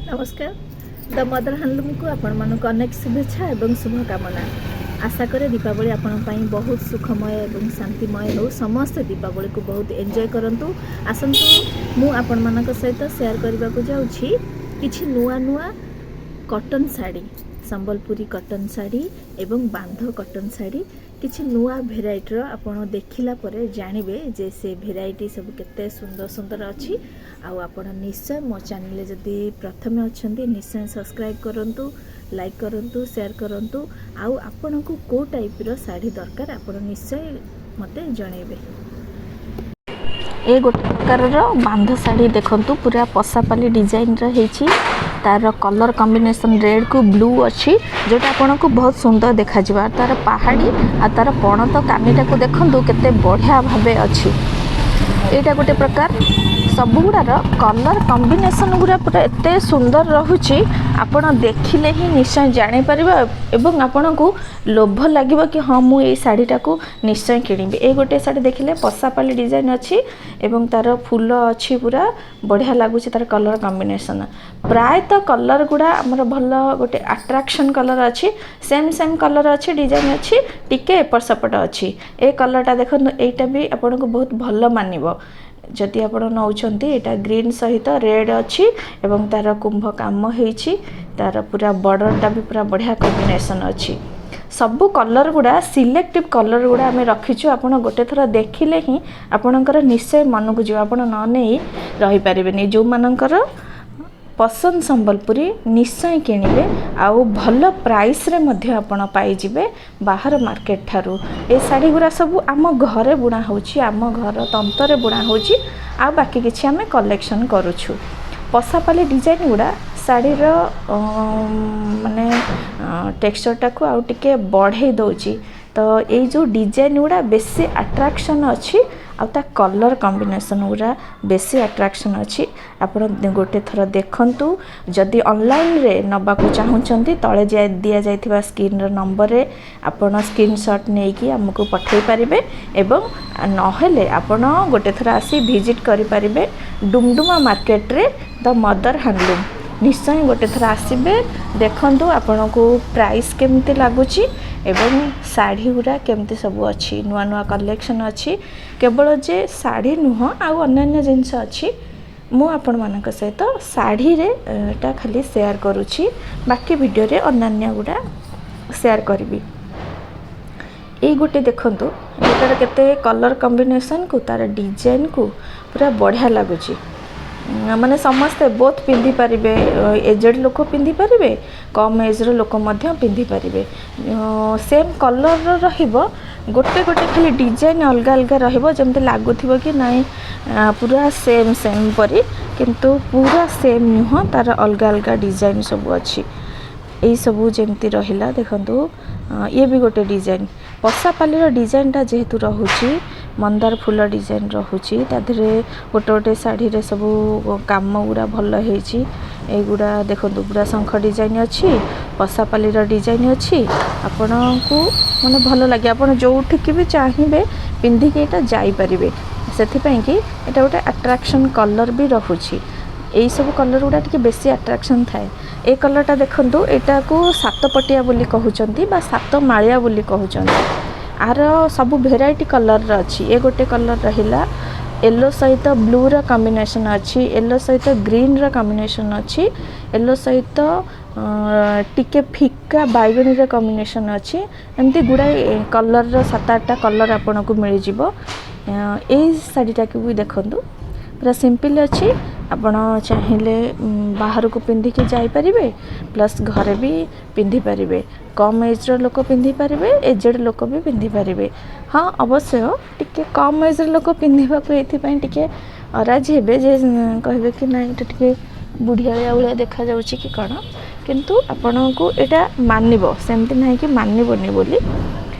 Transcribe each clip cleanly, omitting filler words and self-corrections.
ନମସ୍କାର, ଦ ମଦର ହ୍ୟାଣ୍ଡଲୁମ୍କୁ ଆପଣମାନଙ୍କୁ ଅନେକ ଶୁଭେଚ୍ଛା ଏବଂ ଶୁଭକାମନା। ଆଶା କରେ ଦୀପାବଳି ଆପଣଙ୍କ ପାଇଁ ବହୁତ ସୁଖମୟ ଏବଂ ଶାନ୍ତିମୟ ହେଉ। ସମସ୍ତେ ଦୀପାବଳିକୁ ବହୁତ ଏନ୍ଜୟ କରନ୍ତୁ। ଆସନ୍ତୁ, ମୁଁ ଆପଣମାନଙ୍କ ସହିତ ସେୟାର କରିବାକୁ ଯାଉଛି କିଛି ନୂଆ ନୂଆ କଟନ୍ ଶାଢ଼ୀ, ସମ୍ବଲପୁରୀ କଟନ୍ ଶାଢ଼ୀ ଏବଂ ବାନ୍ଧ କଟନ୍ ଶାଢ଼ୀ। କିଛି ନୂଆ ଭେରାଇଟିର, ଆପଣ ଦେଖିଲା ପରେ ଜାଣିବେ ଯେ ସେ ଭେରାଇଟି ସବୁ କେତେ ସୁନ୍ଦର ସୁନ୍ଦର ଅଛି। ଆଉ ଆପଣ ନିଶ୍ଚୟ ମୋ ଚ୍ୟାନେଲରେ ଯଦି ପ୍ରଥମେ ଅଛନ୍ତି, ନିଶ୍ଚୟ ସବସ୍କ୍ରାଇବ୍ କରନ୍ତୁ, ଲାଇକ୍ କରନ୍ତୁ, ସେୟାର କରନ୍ତୁ। ଆଉ ଆପଣଙ୍କୁ କେଉଁ ଟାଇପ୍ର ଶାଢ଼ୀ ଦରକାର, ଆପଣ ନିଶ୍ଚୟ ମୋତେ ଜଣାଇବେ। ଏ ଗୋଟେ ପ୍ରକାରର ବାନ୍ଧ ଶାଢ଼ୀ ଦେଖନ୍ତୁ, ପୁରା ପଶାପାଲି ଡିଜାଇନର ହେଇଛି। ତାର କଲର୍ କମ୍ବିନେସନ୍ ରେଡ଼୍କୁ ବ୍ଲୁ ଅଛି, ଯେଉଁଟା ଆପଣଙ୍କୁ ବହୁତ ସୁନ୍ଦର ଦେଖାଯିବ। ଆଉ ତାର ପାହାଡ଼ି ଆଉ ତାର ପଣତ କାନିଟାକୁ ଦେଖନ୍ତୁ, କେତେ ବଢ଼ିଆ ଭାବେ ଅଛି। ଏଇଟା ଗୋଟେ ପ୍ରକାର। ସବୁଗୁଡ଼ାର କଲର୍ କମ୍ବିନେସନ୍ ଗୁଡ଼ା ପୁରା ଏତେ ସୁନ୍ଦର ରହୁଛି, ଆପଣ ଦେଖିଲେ ହିଁ ନିଶ୍ଚୟ ଜାଣିପାରିବେ ଏବଂ ଆପଣଙ୍କୁ ଲୋଭ ଲାଗିବ କି ହଁ, ମୁଁ ଏଇ ଶାଢ଼ୀଟାକୁ ନିଶ୍ଚୟ କିଣିବି। ଏଇ ଗୋଟେ ଶାଢ଼ୀ ଦେଖିଲେ, ପଶାପାଲି ଡିଜାଇନ୍ ଅଛି ଏବଂ ତାର ଫୁଲ ଅଛି, ପୁରା ବଢ଼ିଆ ଲାଗୁଛି ତାର କଲର୍ କମ୍ବିନେସନ୍। ପ୍ରାୟତଃ କଲର୍ ଗୁଡ଼ା ଆମର ଭଲ ଗୋଟେ ଆଟ୍ରାକ୍ସନ୍ କଲର୍ ଅଛି। ସେମ୍ ସେମ୍ କଲର୍ ଅଛି, ଡିଜାଇନ୍ ଅଛି, ଟିକେ ଏପଟ ସେପଟ ଅଛି। ଏ କଲର୍ଟା ଦେଖନ୍ତୁ, ଏଇଟା ବି ଆପଣଙ୍କୁ ବହୁତ ଭଲ ମାନିବ ଯଦି ଆପଣ ନେଉଛନ୍ତି। ଏଇଟା ଗ୍ରୀନ୍ ସହିତ ରେଡ଼୍ ଅଛି ଏବଂ ତାର କୁମ୍ଭ କାମ ହେଇଛି। ତାର ପୁରା ବର୍ଡ଼ରଟା ବି ପୁରା ବଢ଼ିଆ କମ୍ବିନେସନ୍ ଅଛି। ସବୁ କଲର୍ ଗୁଡ଼ା, ସିଲେକ୍ଟିଭ୍ କଲର୍ ଗୁଡ଼ା ଆମେ ରଖିଛୁ। ଆପଣ ଗୋଟେ ଥର ଦେଖିଲେ ହିଁ ଆପଣଙ୍କର ନିଶ୍ଚୟ ମନକୁ ଯିବ, ଆପଣ ନ ନେଇ ରହିପାରିବେନି। ଯେଉଁମାନଙ୍କର ପସନ୍ଦ ସମ୍ବଲପୁରୀ, ନିଶ୍ଚୟ କିଣିବେ ଆଉ ଭଲ ପ୍ରାଇସ୍ରେ ମଧ୍ୟ ଆପଣ ପାଇଯିବେ ବାହାର ମାର୍କେଟ ଠାରୁ। ଏ ଶାଢ଼ୀ ଗୁଡ଼ା ସବୁ ଆମ ଘରେ ବୁଣା ହେଉଛି, ଆମ ଘର ତନ୍ତରେ ବୁଣା ହେଉଛି ଆଉ ବାକି କିଛି ଆମେ କଲେକ୍ସନ୍ କରୁଛୁ। ପଶାପାଲି ଡିଜାଇନ୍ ଗୁଡ଼ା ଶାଢ଼ୀର ମାନେ ଟେକ୍ସଚର୍ଟାକୁ ଆଉ ଟିକେ ବଢ଼େଇ ଦେଉଛି। ତ ଏଇ ଯେଉଁ ଡିଜାଇନ୍ ଗୁଡ଼ା ବେଶୀ ଆଟ୍ରାକ୍ସନ୍ ଅଛି ଆଉ ତା କଲର୍ କମ୍ବିନେସନ୍ ଗୁଡ଼ା ବେଶୀ ଆଟ୍ରାକ୍ସନ୍ ଅଛି। ଆପଣ ଗୋଟେ ଥର ଦେଖନ୍ତୁ। ଯଦି ଅନଲାଇନ୍ରେ ନେବାକୁ ଚାହୁଁଛନ୍ତି, ତଳେ ଦିଆଯାଇଥିବା ସ୍କ୍ରିନ୍ର ନମ୍ବରରେ ଆପଣ ସ୍କ୍ରିନ୍ସଟ୍ ନେଇକି ଆମକୁ ପଠାଇ ପାରିବେ ଏବଂ ନହେଲେ ଆପଣ ଗୋଟେ ଥର ଆସି ଭିଜିଟ୍ କରିପାରିବେ ଡୁମଡୁମା ମାର୍କେଟରେ ଦ ମଦର ହ୍ୟାଣ୍ଡଲୁମ୍। ନିଶ୍ଚୟ ଗୋଟେ ଥର ଆସିବେ, ଦେଖନ୍ତୁ ଆପଣଙ୍କୁ ପ୍ରାଇସ୍ କେମିତି ଲାଗୁଛି ଏବଂ ଶାଢ଼ୀ ଗୁଡ଼ା କେମିତି ସବୁ ଅଛି। ନୂଆ ନୂଆ କଲେକ୍ସନ୍ ଅଛି। କେବଳ ଯେ ଶାଢ଼ୀ ନୁହଁ, ଆଉ ଅନ୍ୟାନ୍ୟ ଜିନିଷ ଅଛି। ମୁଁ ଆପଣମାନଙ୍କ ସହିତ ଶାଢ଼ୀରେ ଏଟା ଖାଲି ସେୟାର କରୁଛି, ବାକି ଭିଡ଼ିଓରେ ଅନ୍ୟାନ୍ୟ ଗୁଡ଼ା ସେୟାର କରିବି। ଏଇ ଗୋଟେ ଦେଖନ୍ତୁ, ଏଟାର କେତେ କଲର୍ କମ୍ବିନେସନ୍କୁ, ତାର ଡିଜାଇନ୍କୁ ପୁରା ବଢ଼ିଆ ଲାଗୁଛି। ମାନେ ସମସ୍ତେ ବୋଥ୍ ପିନ୍ଧିପାରିବେ। ଏଜେଡ଼ ଲୋକ ପିନ୍ଧିପାରିବେ, କମ୍ ଏଜ୍ର ଲୋକ ମଧ୍ୟ ପିନ୍ଧିପାରିବେ। ସେମ୍ କଲର୍ର ରହିବ, ଗୋଟେ ଗୋଟେ ଖାଲି ଡିଜାଇନ୍ ଅଲଗା ଅଲଗା ରହିବ। ଯେମିତି ଲାଗୁଥିବ କି ନାଇଁ ପୁରା ସେମ୍ ସେମ୍ ପରି, କିନ୍ତୁ ପୁରା ସେମ୍ ନୁହଁ, ତାର ଅଲଗା ଅଲଗା ଡିଜାଇନ୍ ସବୁ ଅଛି। ଏଇସବୁ ଯେମିତି ରହିଲା ଦେଖନ୍ତୁ, ଇଏ ବି ଗୋଟେ ଡିଜାଇନ୍। ପଶାପାଲିର ଡିଜାଇନଟା ଯେହେତୁ ରହୁଛି, ମନ୍ଦାର ଫୁଲ ଡିଜାଇନ୍ ରହୁଛି ତା ଦେହରେ। ଗୋଟେ ଗୋଟେ ଶାଢ଼ୀରେ ସବୁ କାମ ଗୁଡ଼ା ଭଲ ହେଇଛି। ଏଇଗୁଡ଼ା ଦେଖନ୍ତୁ, ପୁରା ଶଙ୍ଖ ଡିଜାଇନ୍ ଅଛି, ପଶାପାଲିର ଡିଜାଇନ୍ ଅଛି। ଆପଣଙ୍କୁ ମାନେ ଭଲ ଲାଗେ, ଆପଣ ଯେଉଁଠିକି ବି ଚାହିଁବେ ପିନ୍ଧିକି ଏଇଟା ଯାଇପାରିବେ। ସେଥିପାଇଁ କି ଏଇଟା ଗୋଟେ ଆଟ୍ରାକ୍ସନ୍ କଲର୍ ବି ରହୁଛି। ଏଇସବୁ କଲର୍ ଗୁଡ଼ା ଟିକେ ବେଶୀ ଆଟ୍ରାକ୍ସନ୍ ଥାଏ। ଏ କଲର୍ଟା ଦେଖନ୍ତୁ, ଏଇଟାକୁ ସାତପଟିଆ ବୋଲି କହୁଛନ୍ତି ବା ସାତ ମାଳିଆ ବୋଲି କହୁଛନ୍ତି। ଆର ସବୁ ଭେରାଇଟି କଲର୍ର ଅଛି। ଏ ଗୋଟେ କଲର୍ ରହିଲା, ୟେଲୋ ସହିତ ବ୍ଲୁର କମ୍ବିନେସନ୍ ଅଛି, ୟେଲୋ ସହିତ ଗ୍ରୀନ୍ର କମ୍ବିନେସନ୍ ଅଛି, ୟେଲୋ ସହିତ ଟିକେ ଫିକା ବାଇଗଣୀର କମ୍ବିନେସନ୍ ଅଛି। ଏମିତି ଗୁଡ଼ାଏ କଲର୍ର, ସାତ ଆଠଟା କଲର୍ ଆପଣଙ୍କୁ ମିଳିଯିବ। ଏଇ ଶାଢ଼ୀଟାକୁ ବି ଦେଖନ୍ତୁ, ପୁରା ସିମ୍ପଲ୍ ଅଛି। ଆପଣ ଚାହିଁଲେ ବାହାରକୁ ପିନ୍ଧିକି ଯାଇପାରିବେ, ପ୍ଲସ୍ ଘରେ ବି ପିନ୍ଧିପାରିବେ। କମ୍ ଏଜ୍ର ଲୋକ ପିନ୍ଧିପାରିବେ, ଏଜେଡ଼ ଲୋକ ବି ପିନ୍ଧିପାରିବେ। ହଁ, ଅବଶ୍ୟ ଟିକେ କମ୍ ଏଜ୍ର ଲୋକ ପିନ୍ଧିବାକୁ ଏଇଥିପାଇଁ ଟିକେ ଅରାଜି ହେବେ ଯେ କହିବେ କି ନାଇଁ, ଏଇଟା ଟିକେ ବୁଢ଼ିଆଳିଆ ଭଳିଆ ଦେଖାଯାଉଛି କି କ'ଣ। କିନ୍ତୁ ଆପଣଙ୍କୁ ଏଇଟା ମାନିବ, ସେମିତି ନାହିଁ କି ମାନିବନି ବୋଲି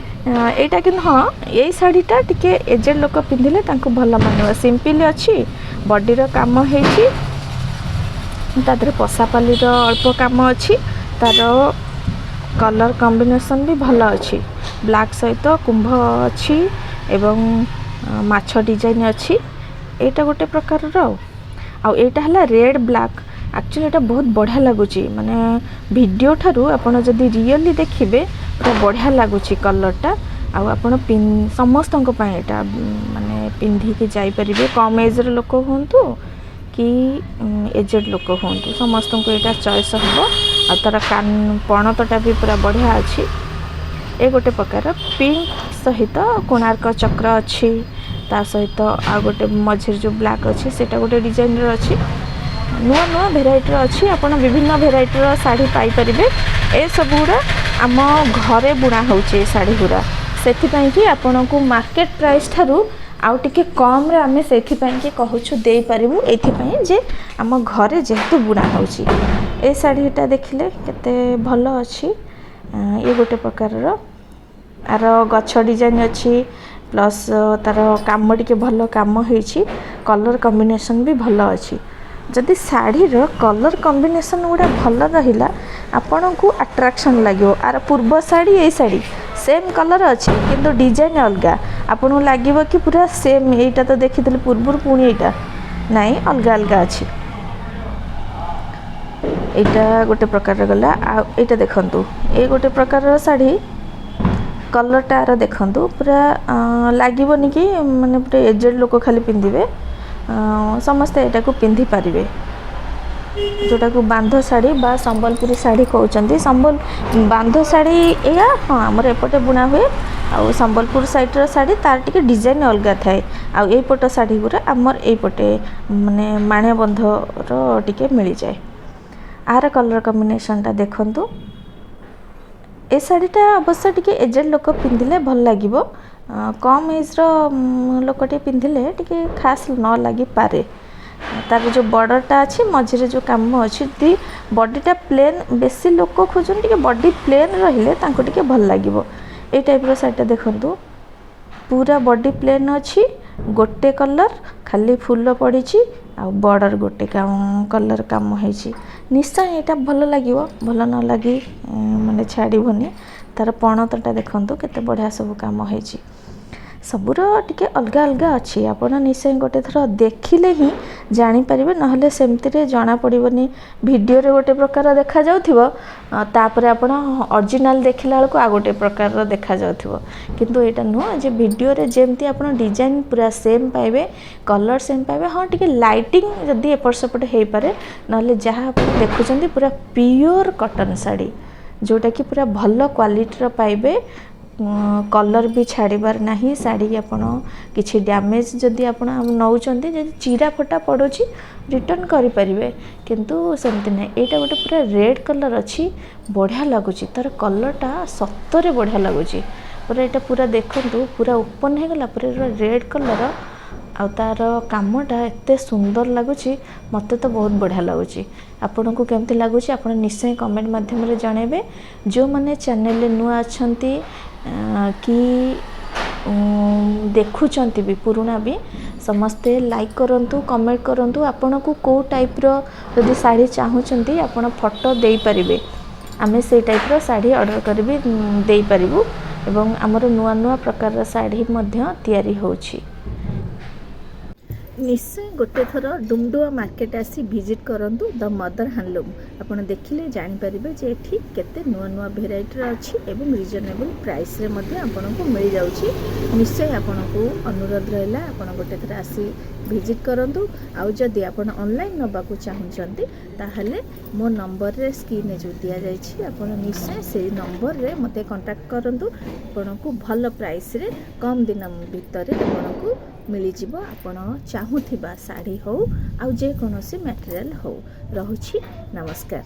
ଏଇଟା। କିନ୍ତୁ ହଁ, ଏଇ ଶାଢ଼ୀଟା ଟିକେ ଏଜେଡ଼ ଲୋକ ପିନ୍ଧିଲେ ତାଙ୍କୁ ଭଲ ମାନିବ। ସିମ୍ପଲ୍ ଅଛି, ବଡ଼ିର କାମ ହେଇଛି, ତା ଦେହରେ ପଶାପାଲିର ଅଳ୍ପ କାମ ଅଛି। ତାର କଲର୍ କମ୍ବିନେସନ୍ ବି ଭଲ ଅଛି। ବ୍ଲାକ୍ ସହିତ କୁମ୍ଭ ଅଛି ଏବଂ ମାଛ ଡିଜାଇନ୍ ଅଛି। ଏଇଟା ଗୋଟେ ପ୍ରକାରର। ଆଉ ଏଇଟା ହେଲା ରେଡ଼୍ ବ୍ଲାକ୍। ଆକ୍ଚୁଆଲି ଏଇଟା ବହୁତ ବଢ଼ିଆ ଲାଗୁଛି। ମାନେ ଭିଡ଼ିଓ ଠାରୁ ଆପଣ ଯଦି ରିଅଲି ଦେଖିବେ, ପୁରା ବଢ଼ିଆ ଲାଗୁଛି କଲର୍ଟା। ଆଉ ଆପଣ ସମସ୍ତଙ୍କ ପାଇଁ ଏଇଟା ମାନେ ପିନ୍ଧିକି ଯାଇପାରିବେ। କମ୍ ଏଜ୍ର ଲୋକ ହୁଅନ୍ତୁ କି ଏଜେଡ଼ ଲୋକ ହୁଅନ୍ତୁ, ସମସ୍ତଙ୍କୁ ଏଇଟା ଚଏସ୍ ହେବ। ଆଉ ତା'ର କାନ ପଣତଟା ବି ପୁରା ବଢ଼ିଆ ଅଛି। ଏ ଗୋଟେ ପ୍ରକାର ପିଙ୍କ ସହିତ କୋଣାର୍କ ଚକ୍ର ଅଛି। ତା ସହିତ ଆଉ ଗୋଟେ ମଝିରେ ଯେଉଁ ବ୍ଲାକ୍ ଅଛି, ସେଇଟା ଗୋଟେ ଡିଜାଇନର ଅଛି। ନୂଆ ନୂଆ ଭେରାଇଟିର ଅଛି। ଆପଣ ବିଭିନ୍ନ ଭେରାଇଟିର ଶାଢ଼ୀ ପାଇପାରିବେ। ଏସବୁ ଗୁଡ଼ା ଆମ ଘରେ ବୁଣା ହେଉଛି ଏ ଶାଢ଼ୀ ଗୁଡ଼ା। ସେଥିପାଇଁ କି ଆପଣଙ୍କୁ ମାର୍କେଟ ପ୍ରାଇସ୍ ଠାରୁ ଆଉ ଟିକେ କମ୍ରେ ଆମେ ସେଇଥିପାଇଁ କି କହୁଛୁ ଦେଇପାରିବୁ, ଏଇଥିପାଇଁ ଯେ ଆମ ଘରେ ଯେହେତୁ ବୁଣା ହେଉଛି। ଏ ଶାଢ଼ୀଟା ଦେଖିଲେ କେତେ ଭଲ ଅଛି। ଇଏ ଗୋଟେ ପ୍ରକାରର ଆର ଗଛ ଡିଜାଇନ୍ ଅଛି, ପ୍ଲସ୍ ତା'ର କାମ ଟିକେ ଭଲ କାମ ହେଇଛି। କଲର୍ କମ୍ବିନେସନ୍ ବି ଭଲ ଅଛି। ଯଦି ଶାଢ଼ୀର କଲର୍ କମ୍ବିନେସନ୍ ଗୁଡ଼ା ଭଲ ରହିଲା, ଆପଣଙ୍କୁ ଆଟ୍ରାକ୍ସନ୍ ଲାଗିବ। ଆର ପୂର୍ବ ଶାଢ଼ୀ, ଏଇ ଶାଢ଼ୀ ସେମ୍ କଲର୍ ଅଛି, କିନ୍ତୁ ଡିଜାଇନ୍ ଅଲଗା। ଆପଣଙ୍କୁ ଲାଗିବ କି ପୁରା ସେମ୍, ଏଇଟା ତ ଦେଖିଥିଲି ପୂର୍ବରୁ, ପୁଣି ଏଇଟା। ନାଇଁ, ଅଲଗା ଅଲଗା ଅଛି। ଏଇଟା ଗୋଟେ ପ୍ରକାରର ଗଲା। ଆଉ ଏଇଟା ଦେଖନ୍ତୁ, ଏଇ ଗୋଟେ ପ୍ରକାରର ଶାଢ଼ୀ। କଲର୍ଟା ଆର ଦେଖନ୍ତୁ, ପୁରା ଲାଗିବନି କି ମାନେ ପୁରା ଏଜେଡ଼ ଲୋକ ଖାଲି ପିନ୍ଧିବେ। ସମସ୍ତେ ଏଇଟାକୁ ପିନ୍ଧିପାରିବେ, ଯେଉଁଟାକୁ ବାନ୍ଧ ଶାଢ଼ୀ ବା ସମ୍ବଲପୁରୀ ଶାଢ଼ୀ କହୁଛନ୍ତି। ବାନ୍ଧ ଶାଢ଼ୀ ଏଇଆ, ହଁ, ଆମର ଏପଟେ ବୁଣା ହୁଏ। ଆଉ ସମ୍ବଲପୁର ସାଇଡ଼୍ର ଶାଢ଼ୀ, ତାର ଟିକେ ଡିଜାଇନ୍ ଅଲଗା ଥାଏ। ଆଉ ଏଇପଟ ଶାଢ଼ୀ ଗୁଡ଼ା ଆମର ଏଇପଟେ ମାନେ ମାଣିଆବନ୍ଧର ଟିକେ ମିଳିଯାଏ। ଆର କଲର୍ କମ୍ବିନେସନ୍ଟା ଦେଖନ୍ତୁ। ଏ ଶାଢ଼ୀଟା ଅବଶ୍ୟ ଟିକେ ଏଜେଡ଼ ଲୋକ ପିନ୍ଧିଲେ ଭଲ ଲାଗିବ। କମ୍ ଏଜ୍ର ଲୋକଟେ ପିନ୍ଧିଲେ ଟିକେ ଖାସ୍ ନ ଲାଗିପାରେ। ତାର ଯେଉଁ ବର୍ଡ଼ରଟା ଅଛି, ମଝିରେ ଯେଉଁ କାମ ଅଛି, ଯଦି ବଡ଼ିଟା ପ୍ଲେନ୍, ବେଶୀ ଲୋକ ଖୋଜନ୍ତି ଟିକେ ବଡ଼ି ପ୍ଲେନ୍ ରହିଲେ ତାଙ୍କୁ ଟିକେ ଭଲ ଲାଗିବ। ଏଇ ଟାଇପ୍ର ଶାଢ଼ୀଟା ଦେଖନ୍ତୁ, ପୁରା ବଡ଼ି ପ୍ଲେନ୍ ଅଛି, ଗୋଟେ କଲର୍, ଖାଲି ଫୁଲ ପଡ଼ିଛି ଆଉ ବର୍ଡ଼ର ଗୋଟେ କଲର୍ କାମ ହେଇଛି। ନିଶ୍ଚୟ ଏଇଟା ଭଲ ଲାଗିବ। ଭଲ ନ ଲାଗି ମାନେ ଛାଡ଼ିବନି। ତା'ର ପଣତଟା ଦେଖନ୍ତୁ, କେତେ ବଢ଼ିଆ ସବୁ କାମ ହେଇଛି। ସବୁର ଟିକେ ଅଲଗା ଅଲଗା ଅଛି। ଆପଣ ନିଶ୍ଚୟ ଗୋଟେ ଥର ଦେଖିଲେ ହିଁ ଜାଣିପାରିବେ, ନହେଲେ ସେମିତିରେ ଜଣାପଡ଼ିବନି। ଭିଡ଼ିଓରେ ଗୋଟେ ପ୍ରକାର ଦେଖାଯାଉଥିବ, ତାପରେ ଆପଣ ଅରିଜିନାଲ୍ ଦେଖିଲା ବେଳକୁ ଆଉ ଗୋଟେ ପ୍ରକାରର ଦେଖାଯାଉଥିବ। କିନ୍ତୁ ଏଇଟା ନୁହଁ ଯେ ଭିଡ଼ିଓରେ ଯେମିତି ଆପଣ ଡିଜାଇନ୍ ପୁରା ସେମ୍ ପାଇବେ, କଲର୍ ସେମ୍ ପାଇବେ। ହଁ, ଟିକେ ଲାଇଟିଂ ଯଦି ଏପଟ ସେପଟ ହେଇପାରେ, ନହେଲେ ଯାହା ଆପଣ ଦେଖୁଛନ୍ତି ପୁରା ପିଓର କଟନ୍ ଶାଢ଼ୀ, ଯେଉଁଟାକି ପୁରା ଭଲ କ୍ୱାଲିଟିର ପାଇବେ। କଲର୍ ବି ଛାଡ଼ିବାର ନାହିଁ। ଶାଢ଼ୀ ଆପଣ କିଛି ଡ୍ୟାମେଜ୍ ଯଦି ଆପଣ ନେଉଛନ୍ତି, ଯଦି ଚିରା ଫଟା ପଡ଼ୁଛି, ରିଟର୍ଣ୍ଣ କରିପାରିବେ। କିନ୍ତୁ ସେମିତି ନାହିଁ। ଏଇଟା ଗୋଟେ ପୁରା ରେଡ଼୍ କଲର୍ ଅଛି, ବଢ଼ିଆ ଲାଗୁଛି। ତା'ର କଲର୍ଟା ସତରେ ବଢ଼ିଆ ଲାଗୁଛି ପୁରା। ଏଇଟା ପୁରା ଦେଖନ୍ତୁ, ପୁରା ଓପନ୍ ହେଇଗଲା ପରେ ରେଡ଼୍ କଲର୍ ଆଉ ତା'ର କାମଟା ଏତେ ସୁନ୍ଦର ଲାଗୁଛି। ମୋତେ ତ ବହୁତ ବଢ଼ିଆ ଲାଗୁଛି। ଆପଣଙ୍କୁ କେମିତି ଲାଗୁଛି, ଆପଣ ନିଶ୍ଚୟ କମେଣ୍ଟ ମାଧ୍ୟମରେ ଜଣାଇବେ। ଯେଉଁମାନେ ଚ୍ୟାନେଲରେ ନୂଆ ଅଛନ୍ତି କି ଦେଖୁଛନ୍ତି ବି, ପୁରୁଣା ବି, ସମସ୍ତେ ଲାଇକ୍ କରନ୍ତୁ, କମେଣ୍ଟ କରନ୍ତୁ। ଆପଣଙ୍କୁ କେଉଁ ଟାଇପ୍ର ଯଦି ଶାଢ଼ୀ ଚାହୁଁଛନ୍ତି, ଆପଣ ଫଟୋ ଦେଇପାରିବେ। ଆମେ ସେଇ ଟାଇପ୍ର ଶାଢ଼ୀ ଅର୍ଡ଼ର କରିବି ଦେଇପାରିବୁ ଏବଂ ଆମର ନୂଆ ନୂଆ ପ୍ରକାରର ଶାଢ଼ୀ ମଧ୍ୟ ତିଆରି ହେଉଛି। ନିଶ୍ଚୟ ଗୋଟେ ଥର ଡୁମଡୁଆ ମାର୍କେଟ ଆସି ଭିଜିଟ୍ କରନ୍ତୁ ଦ ମଦର ହ୍ୟାଣ୍ଡଲୁମ୍। ଆପଣ ଦେଖିଲେ ଜାଣିପାରିବେ ଯେ ଏଠି କେତେ ନୂଆ ନୂଆ ଭେରାଇଟିର ଅଛି ଏବଂ ରିଜନେବଲ୍ ପ୍ରାଇସ୍ରେ ମଧ୍ୟ ଆପଣଙ୍କୁ ମିଳିଯାଉଛି। ନିଶ୍ଚୟ ଆପଣଙ୍କୁ ଅନୁରୋଧ ରହିଲା, ଆପଣ ଗୋଟେ ଥର ଆସି ଭିଜିଟ୍ କରନ୍ତୁ। ଆଉ ଯଦି ଆପଣ ଅନଲାଇନ୍ ନେବାକୁ ଚାହୁଁଛନ୍ତି, ତାହେଲେ ମୋ ନମ୍ବରରେ, ସ୍କ୍ରିନ୍ରେ ଯେଉଁ ଦିଆଯାଇଛି, ଆପଣ ନିଶ୍ଚୟ ସେଇ ନମ୍ବରରେ ମୋତେ କଣ୍ଟାକ୍ଟ କରନ୍ତୁ। ଆପଣଙ୍କୁ ଭଲ ପ୍ରାଇସ୍ରେ କମ୍ ଦିନ ଭିତରେ ଆପଣଙ୍କୁ ମିଳିଯିବ, ଆପଣ ଚାହୁଁଥିବା ଶାଢ଼ୀ ହେଉ ଆଉ ଯେକୌଣସି ମ୍ୟାଟେରିଆଲ୍ ହେଉ। ରହୁଛି, ନମସ୍କାର।